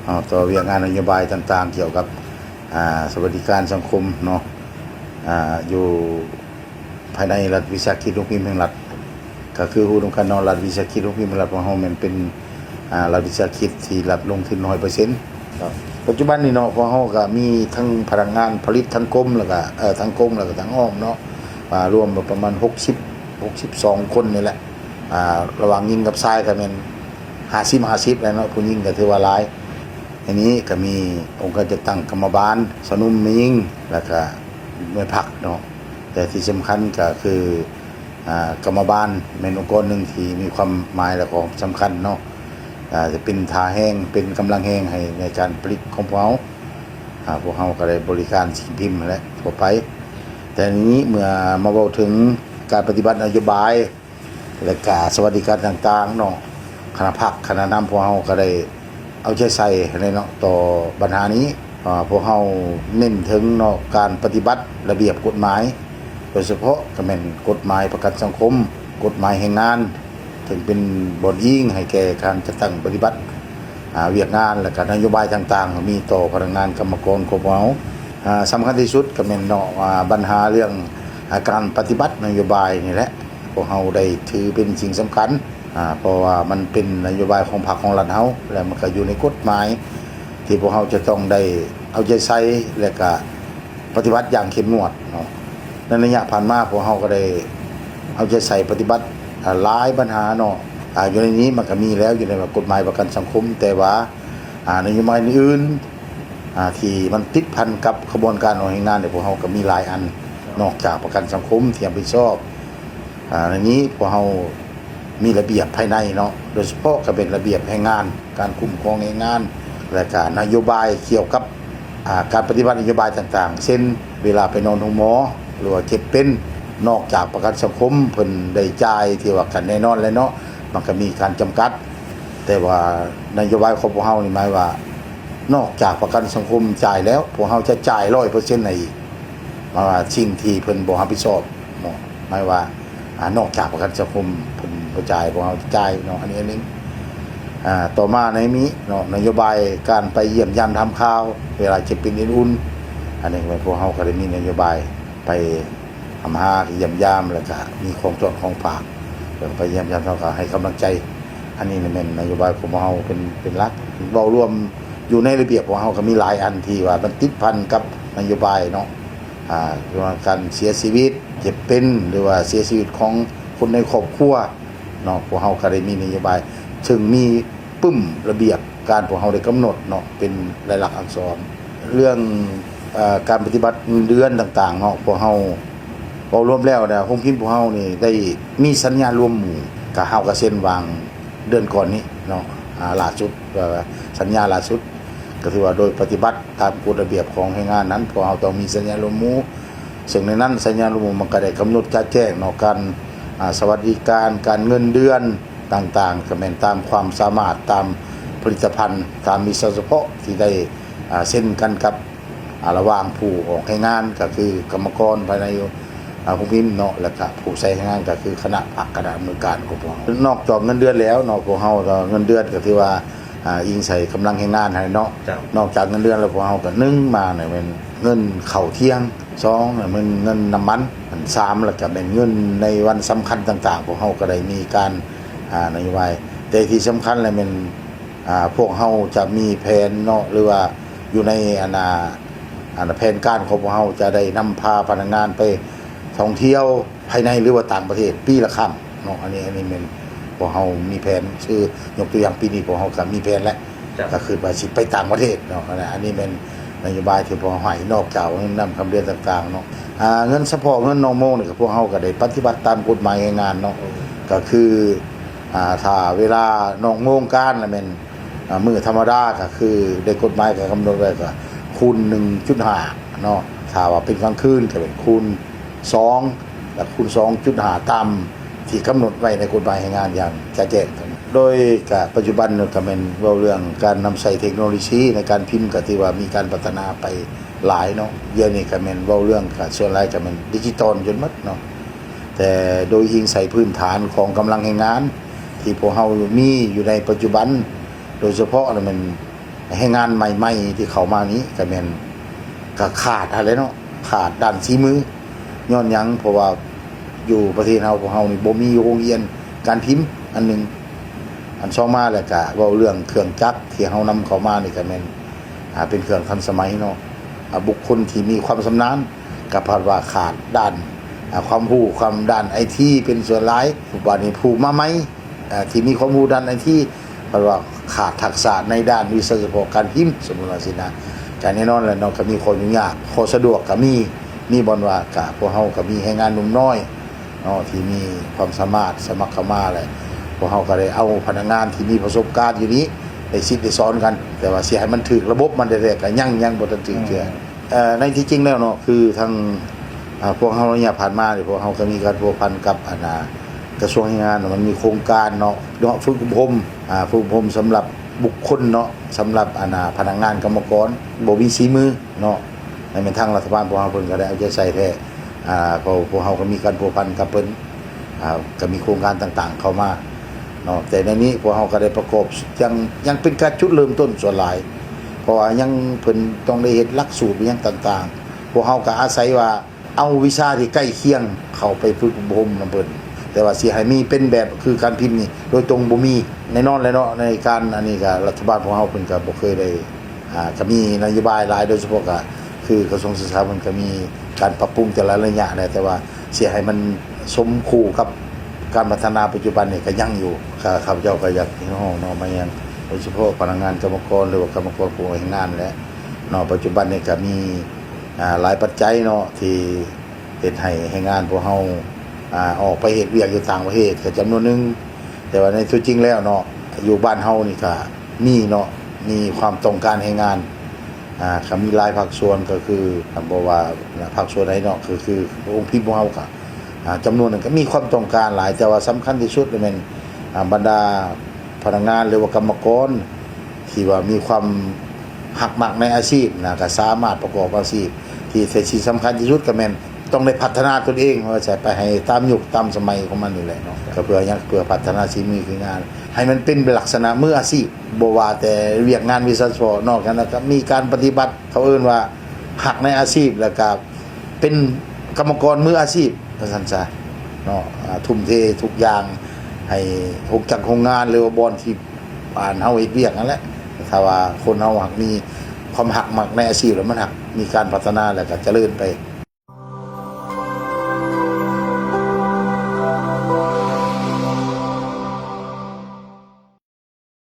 ເນາະ ຕໍ່ວຽກງານນະໂຍບາຍຕ່າງໆ ກ່ຽວກັບ ອ່າ ສະຫວັດດີການສັງຄົມເນາະ ອ່າ ຢູ່ພາຍໃນລັດວິສາຫະກິດໂຮງພິມແຫ່ງລັດ. ກໍຄືຮູ້ນຳກັນເນາະ ລັດວິສາຫະກິດໂຮງພິມແຫ່ງລັດຂອງເຮົາແມ່ນເປັນ ອ່າ ລັດວິສາຫະກິດທີ່ລັດລົງທຶນຮ້ອຍເປີເຊັນ. ປັດຈຸບັນນີ້ເນາະ ພວກເຮົາກໍມີທັງພະນັກງານຜະລິດທັງກົມ ແລ້ວກໍ ເອີ ທັງກົມ ແລ້ວກໍທັງອ້ອມເນາະ ອ່າ ລວມປະມານຫົກສິບ ຫົກສິບສອງຄົນນີ້ແຫຼະ. ອ່າ ລະຫວ່າງຍິງກັບຊາຍກໍແມ່ນຫ້າສິບຫ້າສິບແຫຼະເນາະ ຜູ້ຍິງກໍຖືວ່າຫຼາຍ. ໃນນີ້ກໍມີອົງການຈັດຕັ້ງກຳມະບານ ຊາວໜຸ່ມ ແມ່ຍິງ ແລ້ວກໍແມ່ພັກເນາະ ແຕ່ທີ່ສຳຄັນກໍຄື ອ່າ ກຳມະບານແມ່ນອົງກອນໜຶ່ງທີ່ມີຄວາມໝາຍ ແລະ ກໍສຳຄັນເນາະ ອ່າ ຈະເປັນທ່າແຮງ ເປັນກຳລັງແຮງໃຫ້ໃນການຜະລິດຂອງພວກເຮົາ. ອ່າ ພວກເຮົາກໍໄດ້ບໍລິການສິ່ງພິມຫັ້ນແຫຼະທົ່ວໄປ. ແຕ່ນີ້ເມື່ອມາເວົ້າເຖິງການປະຕິບັດນະໂຍບາຍ ແລະກະສະຫວັດດີການຕ່າງໆເນາະ ຄະນະພັກຄະນະນຳພວກເຮົາກໍໄດ້ເອົາໃຈໃສ່ຫັ້ນແຫຼະເນາະ ຕໍ່ບັນຫານີ້. ອ່າ ພວກເຮົາເນັ້ນເຖິງເນາະ ການປະຕິບັດລະບຽບກົດໝາຍ ໂດຍສະເພາະກໍແມ່ນກົດໝາຍປະກັນສັງຄົມ, ກົດໝາຍແຮງງານ ເຊິ່ງເປັນບ່ອນອີງໃຫ້ແກ່ການຈັດຕັ້ງປະຕິບັດ ອ່າ ວຽກງານ ແລະກະນະໂຍບາຍຕ່າງໆ ມີຕໍ່ພະນັກງານກຳມະກອນຂອງພວກເຮົາ. ອ່າ ສຳຄັນທີ່ສຸດກໍແມ່ນເນາະ ອ່າ ບັນຫາເລື່ອງ ອ່າ ການປະຕິບັດນະໂຍບາຍນີ້ແຫຼະ ພວກເຮົາໄດ້ຖືເປັນສິ່ງສຳຄັນ ອ່າ ເພາະວ່າມັນເປັນນະໂຍບາຍຂອງພັກຂອງລັດເຮົາ ແລະ ມັນກໍຢູ່ໃນກົດໝາຍທີ່ພວກເຮົາຈະຕ້ອງໄດ້ເອົາໃຈໃສ່ ແລະກະປະຕິບັດຢ່າງເຂັ້ມງວດເນາະ. ໃນໄລຍະຜ່ານມາ ພວກເຮົາກໍໄດ້ເອົາໃຈໃສ່ປະຕິບັດ ອ່າ ຫຼາຍບັນຫາເນາະ ອ່າ ຢູ່ໃນນີ້ມັນກໍມີແລ້ວ ຢູ່ໃນກົດໝາຍປະກັນສັງຄົມ ແຕ່ວ່າ ອ່າ ນະໂຍບາຍອື່ນໆ ອ່າ ທີ່ມັນຕິດພັນກັບຂະບວນການອອກແຮງງານນີ້ ພວກເຮົາກໍມີຫຼາຍອັນ ນອກຈາກປະກັນສັງຄົມທີ່ຮັບຜິດຊອບ. ອ່າ ໃນນີ້ພວກເຮົາມີລະບຽບພາຍໃນເນາະ ໂດຍສະເພາະກໍເປັນລະບຽບແຮງງານ ການຄຸ້ມຄອງແຮງງານ ແລະກະນະໂຍບາຍກ່ຽວກັບ ອ່າ ການປະຕິບັດນະໂຍບາຍຕ່າງໆ ເຊັ່ນ ເວລາໄປນອນໂຮງໝໍ ຫຼືວ່າເຈັບເປັນ ນອກຈາກປະກັນສັງຄົມເພິ່ນໄດ້ຈ່າຍທີ່ວ່າກັນແນ່ນອນແລ້ວເນາະ ມັນກໍມີການຈຳກັດ ແຕ່ວ່ານະໂຍບາຍຂອງພວກເຮົານີ້ໝາຍວ່າ ນອກຈາກປະກັນສັງຄົມຈ່າຍແລ້ວ ພວກເຮົາຈະຈ່າຍຮ້ອຍເປີເຊັນໃຫ້ອີກ ໝາຍວ່າສິ່ງທີ່ເພິ່ນບໍ່ຮັບຜິດຊອບເນາະ ໝາຍວ່າ ອ່າ ນອກຈາກປະກັນສັງຄົມເພິ່ນບໍ່ຈ່າຍ ພວກເຮົາຈະຈ່າຍເນາະ ອັນນີ້ອັນໜຶ່ງ. ອ່າ ຕໍ່ມາໃນມີເນາະ ນະໂຍບາຍການໄປຢ້ຽມຢາມຖາມຂ່າວ ເວລາເຈັບເປັນເອັນອຸ່ນ ອັນນີ້ພວກເຮົາກໍໄດ້ມີນະໂຍບາຍໄປ ຫາມາຢ້ຽມຢາມ ແລ້ວກະມີຂອງຕ້ອນຂອງຝາກ ເພື່ອໄປຢ້ຽມຢາມ ເຮົາກໍໃຫ້ກຳລັງໃຈ. ອັນນີ້ແມ່ນນະໂຍບາຍຂອງພວກເຮົາເປັນ ເປັນຫຼັກ. ເວົ້າລວມຢູ່ໃນລະບຽບຂອງເຮົາກໍມີຫຼາຍອັນທີ່ວ່າມັນຕິດພັນກັບນະໂຍບາຍເນາະ ອ່າ ເລື່ອງການເສຍຊີວິດ ເຈັບເປັນ ຫຼືວ່າເສຍຊີວິດຂອງຄົນໃນຄອບຄົວເນາະ ພວກເຮົາກໍໄດ້ມີນະໂຍບາຍ ເຊິ່ງມີປຶ້ມລະບຽບການພວກເຮົາໄດ້ກຳນົດເນາະ ເປັນລາຍລັກອັກສອນ. ເລື່ອງ ເອີ ການປະຕິບັດເງິນເດືອນຕ່າງໆເນາະ ພວກເຮົາເວົ້າລວມແລ້ວນະ ໂຮງພິມພວກເຮົານີ້ໄດ້ມີສັນຍາລວມໝູ່ ກະເຮົາກະເຊັນຫວ່າງເດືອນກ່ອນນີ້ເນາະ ອ່າ ຫຼ້າສຸດ ວ່າສັນຍາຫຼ້າສຸດ ກະຖືວ່າໂດຍປະຕິບັດຕາມກົດລະບຽບຂອງແຮງງານນັ້ນ ພວກເຮົາຕ້ອງມີສັນຍາລວມໝູ່ ເຊິ່ງໃນນັ້ນສັນຍາລວມໝູ່ມັນກະໄດ້ກຳນົດຈະແຈ້ງເນາະ ການ ອ່າ ສະຫວັດດີການ ການເງິນເດືອນ ຕ່າງໆ ກໍແມ່ນຕາມຄວາມສາມາດ ຕາມຜະລິດຕະພັນ ຕາມວິຊາສະເພາະທີ່ໄດ້ ອ່າ ເຊັນກັນກັບ ອ່າ ລະຫວ່າງຜູ້ອອກແຮງງານ ກໍຄືກຳມະກອນພາຍໃນ ອ່າ ໂຮງພິມເນາະ ແລ້ວກະຜູ້ໃຊ້ແຮງງານ ກໍຄືຄະນະພັກ ຄະນະອຳນວຍການຂອງພວກເຮົາ. ນອກຈາກເງິນເດືອນແລ້ວເນາະ ພວກເຮົາກໍເງິນເດືອນກໍຖືວ່າ ອ່າ ອີງໃສ່ກຳລັງແຮງງານຫັ້ນເນາະ. ເຈົ້າ. ນອກຈາກເງິນເດືອນແລ້ວ ພວກເຮົາກໍ ໜຶ່ງ ມານີ້ແມ່ນເງິນເຂົ້າທ່ຽງ ສອງ ແລ້ວແມ່ນເງິນນ້ຳມັນ ອັນ ສາມ ແລ້ວກະແມ່ນເງິນໃນວັນສຳຄັນຕ່າງໆ ພວກເຮົາກໍໄດ້ມີການ ອ່າ ນະໂຍບາຍ ແຕ່ທີ່ສຳຄັນແລ້ວແມ່ນ ອ່າ ພວກເຮົາຈະມີແຜນເນາະ ຫຼືວ່າຢູ່ໃນ ອັນ ອ່າ ອັນ ແຜນການຂອງພວກເຮົາຈະໄດ້ນຳພາພະນັກງານໄປທ່ອງທ່ຽວພາຍໃນ ຫຼືວ່າຕ່າງປະເທດປີລະຄັ້ງເນາະ ອັນນີ້ ອັນນີ້ແມ່ນພວກເຮົາມີແຜນ ຄືຍົກຕົວຢ່າງປີນີ້ພວກເຮົາກະມີແຜນແລ້ວ ເຈົ້າ ກະຄືວ່າຊິໄປຕ່າງປະເທດເນາະ ອັນນີ້ແມ່ນນະໂຍບາຍທີ່ພວກເຮົາໃຫ້ ນອກຈາກເງິນນ້ຳຄຳເດືອນຕ່າງໆເນາະ ອ່າ ເງິນສະເພາະເງິນນອກໂມງນີ້ ກະພວກເຮົາກະໄດ້ປະຕິບັດຕາມກົດໝາຍແຮງງານເນາະ ອືມ ກະຄື ອ່າ ຖ້າເວລານອກໂມງການລະແມ່ນ ອ່າ ມື້ທຳມະດາກະຄືໃນກົດໝາຍກະກຳນົດໄວ້ກະຄູນໜຶ່ງຈຸດຫ້າເນາະ ຖ້າວ່າເປັນກາງຄືນກະເປັນຄູນສອງ ແລະ ຄູນສອງຈຸດຫ້າ ຕາມທີ່ກຳນົດໄວ້ໃນກົດໝາຍແຮງງານຢ່າງຈະແຈ້ງ. ໂດຍກະປັດຈຸບັນກະແມ່ນເວົ້າເລື່ອງການນຳໃຊ້ເທັກໂນໂລຊີໃນການພິມ ກະຖືວ່າມີການພັດທະນາໄປຫຼາຍເນາະ ດຽວນີ້ກະແມ່ນເວົ້າເລື່ອງກະສ່ວນຫຼາຍກະແມ່ນດິຈິຕອນຈົນໝົດເນາະ ແຕ່ໂດຍອີງໃສ່ພື້ນຖານຂອງກຳລັງແຮງງານທີ່ພວກເຮົາມີຢູ່ໃນປັດຈຸບັນ ໂດຍສະເພາະລະແມ່ນ ແຮງງານໃໝ່ໆທີ່ເຂົ້າມານີ້ກໍແມ່ນ ກໍຂາດຫັ້ນແຫຼະເນາະ ຂາດດ້ານສີມື. ຍ້ອນຫຍັງ? ເພາະວ່າຢູ່ປະເທດເຮົາ ພວກເຮົານີ້ບໍ່ມີໂຮງຮຽນການພິມອັນໜຶ່ງ. ອັນສອງມາແລ້ວກໍເວົ້າເລື່ອງເຄື່ອງຈັກທີ່ເຮົານຳເຂົ້າມານີ້ ກໍແມ່ນ ອ່າ ເປັນເຄື່ອງທັນສະໄໝເນາະ. ອ່າ ບຸກຄົນທີ່ມີຄວາມຊຳນານ ກໍພັດວ່າຂາດດ້ານ ອ່າ ຄວາມຮູ້ ຄວາມດ້ານໄອທີເປັນສ່ວນຫຼາຍ. ບາດນີ້ຜູ້ມາໃໝ່ ອ່າ ທີ່ມີຄວາມຮູ້ດ້ານໄອທີ ເພາະວ່າຂາດທັກສະໃນດ້ານວິຊາສະເພາະການພິມ ສົມມຸດວ່າຊີ້ນະ. ກະແນ່ນອນແຫຼະເນາະ ກະມີຂໍ້ຫຍຸ້ງຍາກ. ຂໍ້ສະດວກກະມີ ມີບ່ອນວ່າ ກະພວກເຮົາກະມີແຮງງານໜຸ່ມນ້ອຍເນາະ ທີ່ມີຄວາມສາມາດສະໝັກເຂົ້າມາ ແລະ ພວກເຮົາກະໄດ້ເອົາພະນັກງານທີ່ມີປະສົບການຢູ່ນີ້ ໄດ້ສິດໄດ້ສອນກັນ. ແຕ່ວ່າຊິໃຫ້ມັນຖືກລະບົບມັນແທ້ໆ ກະຍັງ ຍັງບໍ່ທັນຖືກເທື່ອ. ເອີ ໃນທີ່ຈິງແລ້ວເນາະ ຄືທາງ ອ່າ ພວກເຮົາໄລຍະຜ່ານມານີ້ ພວກເຮົາກໍມີການພົວພັນກັບ ອັນນ່າ ກະຊວງແຮງງານເນາະ ມັນມີໂຄງການເນາະ ເນາະ ຝຶກອົບຮົມ ອ່າ ຝຶກອົບຮົມສຳລັບບຸກຄົນເນາະ ສຳລັບ ອັນນ່າ ພະນັກງານກຳມະກອນບໍ່ມີສີມືເນາະ. ໃນແມ່ນທາງລັດຖະບານພວກເຮົາເພິ່ນກໍໄດ້ເອົາໃຈໃສ່ແທ້ ອ່າ ເພາະພວກເຮົາກໍມີການພົວພັນກັບເພິ່ນ ອ່າ ກໍມີໂຄງການຕ່າງໆເຂົ້າມາເນາະ. ແຕ່ໃນນີ້ພວກເຮົາກໍໄດ້ປະກອບ ຍັງ ຍັງເປັນການຈຸດເລີ່ມຕົ້ນສ່ວນຫຼາຍ ເພາະວ່າຍັງ ເພິ່ນຕ້ອງໄດ້ເຮັດຫຼັກສູດຫຍັງຕ່າງໆ. ພວກເຮົາກໍອາໄສວ່າ ເອົາວິຊາທີ່ໃກ້ຄຽງເຂົ້າໄປຝຶກອົບຮົມນຳເພິ່ນ ແຕ່ວ່າຊິໃຫ້ມີເປັນແບບຄືການພິມນີ້ໂດຍຕົງບໍ່ມີ. ແນ່ນອນແຫຼະເນາະ ໃນການອັນນີ້ກະລັດຖະບານພວກເຮົາເພິ່ນກະບໍ່ເຄີຍໄດ້ ອ່າ ກະມີນະໂຍບາຍຫຼາຍ ໂດຍສະເພາະກະຄືກະຊວງສຶກສາເພິ່ນກະມີການປັບປຸງແຕ່ລະໄລຍະແຫຼະ ແຕ່ວ່າຊິໃຫ້ມັນສົມຄູ່ກັບການພັດທະນາປັດຈຸບັນນີ້ກະຍັງຢູ່. ກະຂ້າພະເຈົ້າກະຢາກຮຽກຮ້ອງເນາະ ມາຍັງໂດຍສະເພາະພະນັກງານກຳມະກອນ ຫຼືວ່າກຳມະກອນຜູ້ເຮັດງານແຫຼະເນາະ. ປັດຈຸບັນນີ້ກະມີ ອ່າ ຫຼາຍປັດໄຈເນາະ ທີ່ເຮັດໃຫ້ແຮງງານພວກເຮົາ ອ່າ ອອກໄປເຮັດວຽກຢູ່ຕ່າງປະເທດກໍຈຳນວນໜຶ່ງ. ແຕ່ວ່າໃນຕົວຈິງແລ້ວເນາະ ຢູ່ບ້ານເຮົານີ້ກໍມີເນາະ ມີຄວາມຕ້ອງການແຮງງານ ອ່າ ກໍມີຫຼາຍພາກສ່ວນ ກໍຄື ບໍ່ວ່າພາກສ່ວນໃດເນາະ ກໍຄືໂຮງພິມຂອງເຮົາກໍ ອ່າ ຈຳນວນໜຶ່ງກໍມີຄວາມຕ້ອງການຫຼາຍ ແຕ່ວ່າສຳຄັນທີ່ສຸດແມ່ນ ອ່າ ບັນດາພະນັກງານ ຫຼືວ່າກຳມະກອນ ທີ່ວ່າມີຄວາມຮັກມັກໃນອາຊີບນະ ກໍສາມາດປະກອບອາຊີບ ທີ່ ແຕ່ທີ່ສຳຄັນທີ່ສຸດກໍແມ່ນຕ້ອງໄດ້ພັດທະນາຕົນເອງ ວ່າຈະໄປໃຫ້ຕາມຍຸກຕາມສະໄໝຂອງມັນນີ້ແຫຼະເນາະ. ກໍເພື່ອຫຍັງ? ເພື່ອພັດທະນາສີມືຄືງານ ໃຫ້ມັນເປັນລັກສະນະມືອາຊີບ ບໍ່ວ່າແຕ່ວຽກງານວິຊາສະເພາະ. ນອກຈາກນັ້ນກໍມີການປະຕິບັດ ເຂົາເອີ້ນວ່າຮັກໃນອາຊີບ ແລ້ວກໍ ເປັນກຳມະກອນມືອາຊີບວ່າຊັ້ນຊະເນາະ. ອ່າ ທຸ່ມເທທຸກຢ່າງໃຫ້ໂຮງຈັກໂຮງງານ ຫຼືວ່າບ່ອນທີ່ ອ່າ ເຮົາເຮັດວຽກນັ້ນແຫຼະ. ຖ້າວ່າຄົນເຮົາຫາກມີຄວາມຮັກມັກໃນອາຊີບ ແລ້ວມັນຫາກມີການພັດທະນາ ແລ້ວກໍຈະເລີນໄປ